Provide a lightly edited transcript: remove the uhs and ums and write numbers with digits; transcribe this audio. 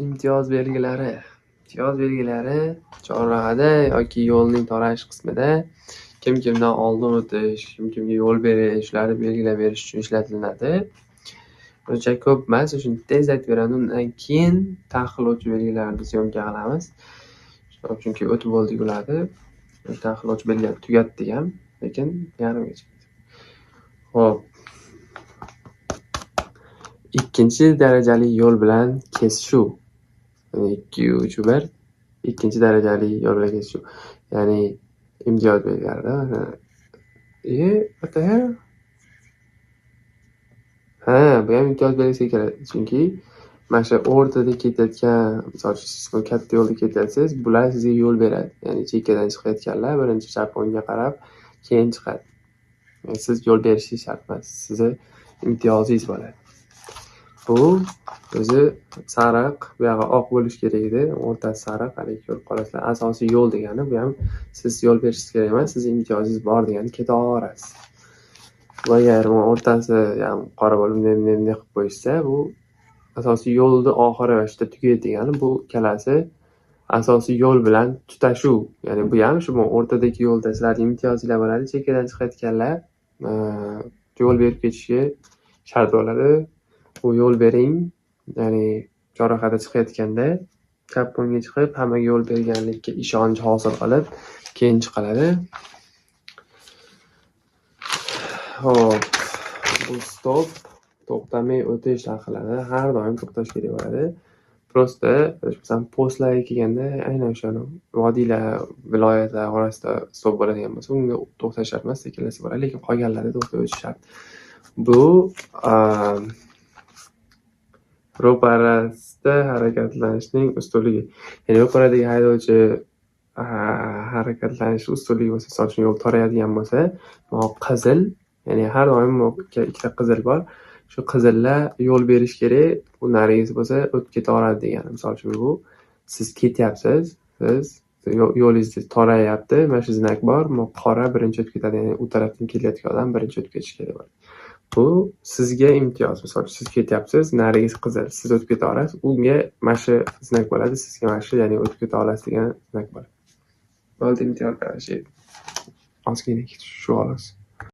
Imtiyoz belgilari. Imtiyoz belgilari chorrahada yoki yo'lning torayish qismida kim kimdan oldin o'tish, kim kimga yo'l berish, shularni belgilab berish uchun ishlatiladi. Uncha ko'p emas, shuni tez aytib beraman. Undan keyin taqiqlovchi belgilarni syomka qilamiz. Chunki o'tib bo'ldik ularni. Taqiqlovchi belgilarni tugatdik ham, lekin yarmigacha. Xo'p. Ikkinchi darajali yo'l bilan kesishuv. Ya'ni 2, 3, 1. Ikkinchi darajali yo'l bilan kesishuv. Ya'ni imtiyoz belgilarida. What the hell? Ha, bu ham imtiyoz belgisiga kiradi. Chunki mana shu o'rtada ketayotgan, misol uchun siz katta yo'lda ketyapsiz, bular sizga yo'l beradi. Ya'ni chekkadan chiqayotganlar birinchi chap o'ngga qarab, keyin chiqadi. Ya'ni siz yo'l berishingiz shart emas, sizni imtiyozingiz bo'ladi. Bu o'zi sariq, bu yog'i oq bo'lishi kerak edi, o'rtasi sariq, haligi ko'rib qolasizlar. Asosiy yo'l degani bu ham siz yo'l berishingiz kerak emas, sizni imtiyozingiz bor degani ketaverasiz. Bu agar o'rtasi ham qora bo'lib bunday bunday bunday qilib qo'yishsa, bu asosiy yo'lni oxiri va shu yerda tugaydi degani, bu ikkalasi asosiy yo'l bilan tutashuv. Ya'ni bu ham shu o'rtadagi yo'lda sizlarning imtiyozinglar bo'ladi, chekkadan chiqayotganlar yo'l berib ketishiga shart bo'ladi. Bu yo'l bering, ya'ni chorrahada chiqayotganda chap o'ngga chiqib, hammaga yo'l berganlikka ishonch hosil qilib, keyin chiqiladi. Xo'p, bu stop, to'xtamay o'tish taqiqlanadi. Har doim to'xtash kerak bo'ladi. Prosta, masalan, postlarga kelganda aynan o'shani vodiylar, viloyatlar orasida stop bo'ladigan bo'lsa, unga to'xtash shart emas, sekinlashsa bo'ladi, lekin qolganlarida to'xtab o'tish shart. Bu ro'parasida harakatlanishning ustunligi. Ya'ni ro'paradagi haydovchi harakatlanish ustunligi bo'lsa, misol uchun yo'l torayadigan bo'lsa, qizil, ya'ni har doim ikkita qizil bor. Shu qizillar yo'l berish kerak, u narigisi bo'lsa o'tib ketaveradi degani. Misol uchun bu siz ketyapsiz, siz yo'lingizni torayapti, mana shu znak bor, qora birinchi o'tib ketadi, ya'ni u tarafdan kelayotgan odam birinchi o'tib ketishi kerak bo'ladi. Bu sizga imtiyoz. Misol uchun siz ketyapsiz, narigisi qizil, siz o'tib keta olasiz, unga mana shu znak bo'ladi, sizga mana shu, ya'ni o'tib keta olasiz degan znak bo'ladi. Bo'ldi, imtiyozlar shu ozgina shu xolos.